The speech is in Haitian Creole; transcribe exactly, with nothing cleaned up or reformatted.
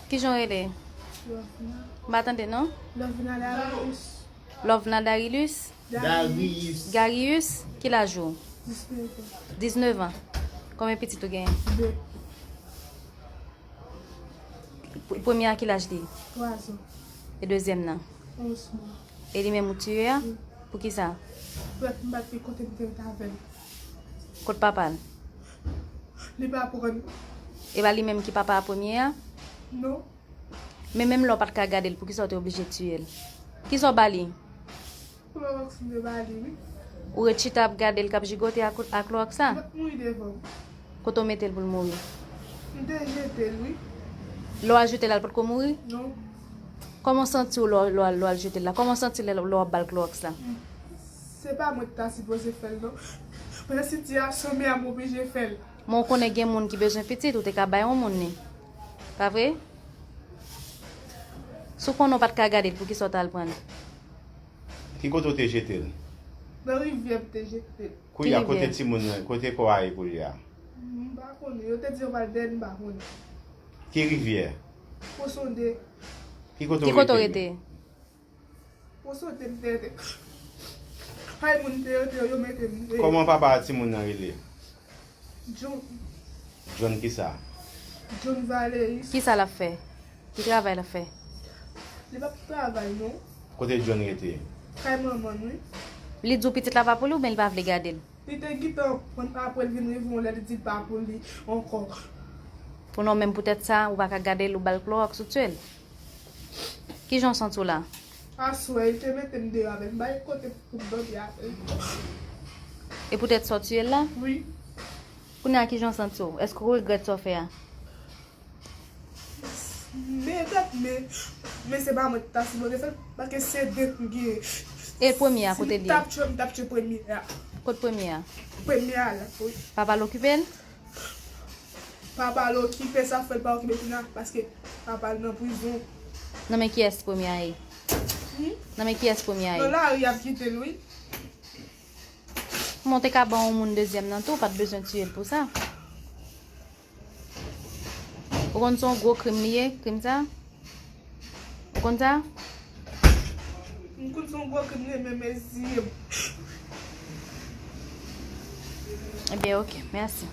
Kijan w rele? M pa tande non. Lovina Darius. Lovna Darilus? Darius. Garius, ki laj ou? Diznèf an. Diznèf an. Konbyen pitit ou genyen? De. Pr- Premye a ki laj li? Twa zan. E dezyèm nan? Onz mwa. E li menm ou tiye a? Wi. Poukisa? Pèt m pa t gen kote m te ret avè l. Kot papa l? Li pa pran. E pa li menm ki papa a premye a? Non. Men menm lè w pa t ka gade l, poukisa w te oblije tiye l? Kisa w ba li? Klowòks m te ba li, wi. Ou ret chita ap gade l k ap jigote ak, ak klowòks la? M t ap mouri devan m. Kote w mete l pou l mouri? M te jete l, wi. Lè w al jete l la, l potko mouri? Non. Kòman w santi w lè w, lè w al, lè w al jete l la? Kòman w santi lè, lè w ap ba l klowòks la? Se pa mwen ki ta sipoze fè l, non. Men sitiyasyon m ye a, m oblije fè l. Men w konnen gen moun ki bezwen pitit, ou te ka bay yon moun li. Pa vre? Si w konnen w pa t ka gade l, poukisa w t al pran l? Ki kote w te jete l? Nan rivyè m te jete l. Kounye a, kote timoun nan, kote kò a ye kounye a? M pa konnen. Yo te di yo pral dèyè l, m pa konnen. Ki rivyè? Pwosonde. Ki kote w rete? Pwosonde m te rete. Kay moun te rete, yo mete m. Kòman papa a timoun nan rele? John. John kisa? John Valeris. Kisa l ap fè? Ki travay l ap fè? Li p ap travay, non. Kote John rete? Kay manman l, wi. Li di w pitit la pa pou li oubyen li pa vle gade l? Li te gentan pran apre l vin rive yon lè, li di l pa pou li ankò. Pou non, menm poutèt sa, ou pa ka gade l, ou ba l klowòks, ou tiye l. Kijan w santi w la? Aswè, li te mete m deyò avè l. M pa gen kote pou m dòmi avè l. E poutèt sa w tiye l la? Wi. Kounye a, kijan w santi w? Èske w regrèt sa w fè a? Men, men, men se pa mwen ki ta sipoze fè l, paske se de m genyen. E premye a, kote l ye? Si m t ap tchwe, m t ap tchwe premye a. Kot premye a? Premye a la, wi. Papa l okipe l? Papa l okipe, sa fè l pa okipe kounye a, paske papa l nan prizon. Nan men kiyès premye a ye? Hmm? Nan men kiyès premye a ye? Nan lari y ap kite l, wi. Kòman w te ka ban yon moun dezyèm nan tou, ou pa t bezwen tiye l pou sa. Ou konn se yon gwo krim li ye, krim sa? Ou konn sa? M konn se yon gwo krim li ye, men mezi. Ebyen, oke, mèsi.